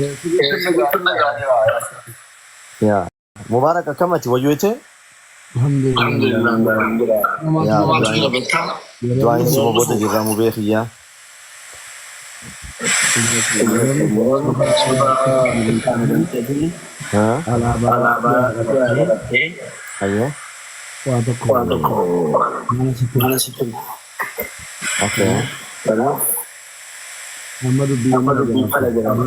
Sirna jira. Yaa. Mubaarak akkamati wayyuu jette? Alhamdulillah. Yaa Maaltu jira beektaa? du'aayin suma booda jirra mubee kiyyaa. Haa? Alaabaa Ayyee. waa tokko mana sitti Okay. amma dubbii fala jedhama.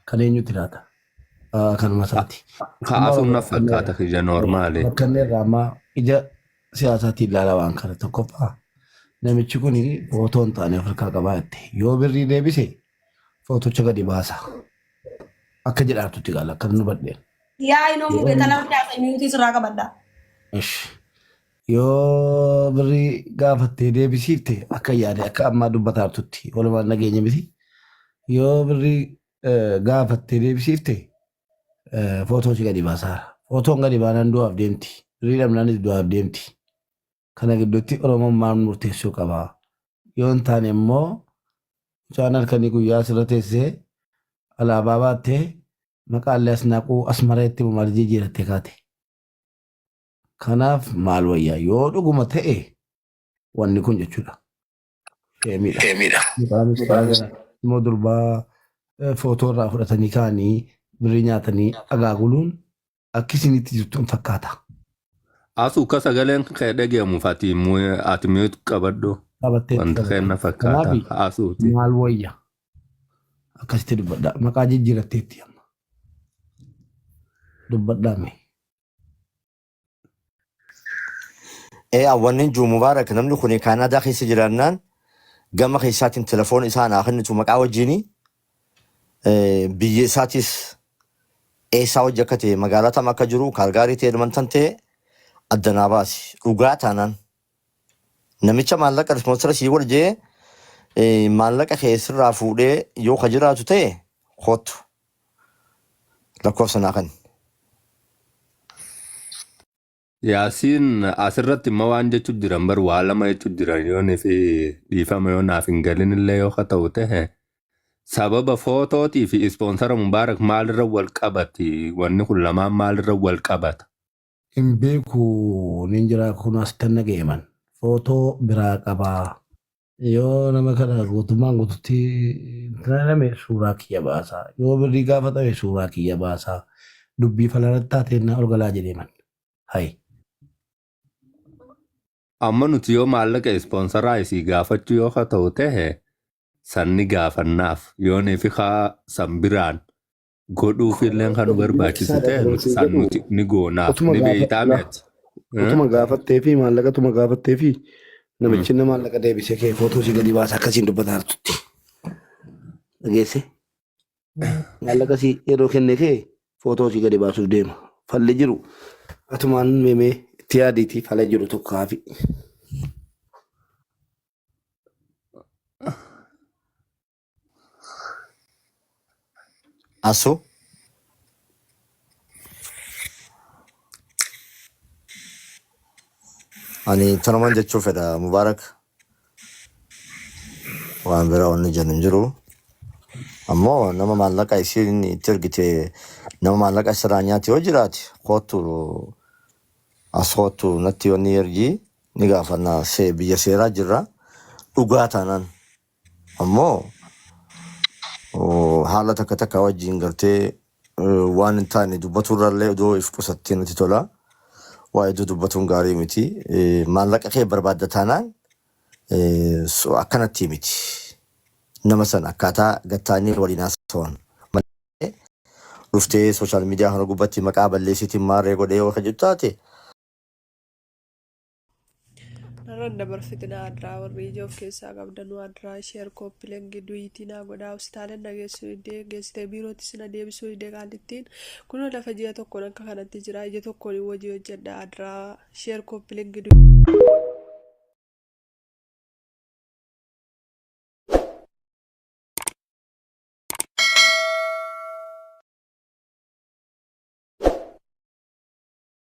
Kan eenyutti laata? Kanuma isaati. Kaasuun na fakkaata kiyya normaali. Bakka inni irraa ammaa ija siyaasaatiin ilaala waan kana tokkoffaa namichi kun footoo hin taane Afrikaa qabaa jette. Yoo birrii deebise footocha gadi baasa. Akka jedhaatutti gaala akka nu badheen. Yaa inoo mubee tana fidaasa miyuutii sirraa qabadha. Ish. Yoo birrii gaafattee deebisiifte akka yaade akka ammaa dubbataartutti walumaan nageenya miti. Yoo birrii gaafattee deebisiifte footoo si gadi baasaara. Footoon gadi baanaan du'aaf deemti. Birrii dhabnaanis du'aaf deemti. Kana gidduutti Oromoon maal murteessuu qaba? Yoo hin taane immoo mucaan halkanii guyyaa asirra teessee alaabaa baattee maqaallee as naquu as mareetti maal jijjiirattee kaate. Kanaaf maal wayyaa yoo dhuguma ta'e wanni kun jechuudha. Sheemiidha. Mucaanis immoo durbaa footoo irraa fudhatanii kaanii birrii nyaatanii agaaguluun akka isinitti jirtu hin fakkaata. Asu ka sagaleen kee dhageemuuf ati ati mute qabadhu. Qabattee Wanta kenna fakkaata. Kanaaf Asuuti. maal wayya akkasitti dubbadha. Maqaa jijjiiratteetti amma dubbadhaa mee. Ee wanni jiru Mubaarak namni kun Kaanaadaa keessa jiraannaan gama keessaatiin telefoon isaa naa kennitu maqaa wajjini biyya isaatis eessaa hojii akka ta'e magaalaa tam akka jiru Kaalgaarii ta'e Edmonton ta'e adda naa baasi. Dhugaa taanaan namicha maallaqa ispoonsara sii godhe jee maallaqa kee sirraa fuudhee yoo ka jiraatu ta'e kootu lakkoofsa naa kenni. Yaasiin asirratti immoo waan jechu jiran bar waa lama jechu jiran yoon fi dhiifama yoo naaf hin galin illee yoo ka ta'u ta'e sababa footootii fi ispoonsara Mubaarak maalirra wal qabati wanni kun lamaan maalirra wal qabata. Hin beeku nin jira kun asitti naga'eman footoo biraa qabaa. Yoo nama kana guutummaan guututti name suuraa kiyya baasaa. Yoo birrii gaafatame suuraa kiyya baasaa. Dubbii falarratti taateen na ol galaa jedheeman. Hayi. Amma nuti yoo maallaqa ispoonsaraa isii gaafachuu yoo ka ta'u ta'e sanni gaafannaaf yoonii fi kaa san biraan godhuufillee kan nu barbaachisu Lakkisaadha ta'e kan nuti siin san jedhu nuti ni goonaaf utuma ni gaafa beeytaa la miti. utuma gaafattee fi maallaqa utuma gaafattee fi namichi inni maallaqa deebisee kee Footoo si gadi baasa akkasiin dubbataa jirtutti. Dhageesse? Maallaqa si yeroo kenne kee footoo si gadi baasuuf deema. Falli jiru atumaan meemee itti yaadiitii fala jiru tokko haafi. Asu. Ani tanuman jechuu fedha Mubaarak waan biraa wanni jennu hin jiru. Ammoo nama maallaqa isiin itti ergite nama maallaqa isirraa nyaate yoo jiraate kootu as kootu natti wanni ergii ni gaafanna biyya seeraa jirra dhugaa taanaan. Ammoo haala takka takka wajjin gartee waan hin taane dubbatu irrallee odoo if qusattee natti tola. Waa hedduu dubbatuun gaarii miti. Maallaqa kee barbaadda taanaan akkanatti miti. Nama sana akkaataa gattaanii waliin haasawan. Malee dhuftee sooshaal miidiyaa kana gubbatti maqaa balleessitiin maarree godhee yoo ka jettu taate Narran dabarfitinaa adraa warri ija of keessaa qabdanuu adraa sheer kooppilengi duyitii naa godhaa hospitaalan na geessuu didee geessitee biirootti na deebisuu didee qaallittiin kunoo lafa ji'a tokkoon akka kanatti jira ija tokkoon hojii hojjedha adraa sheer kooppilengi duyitii.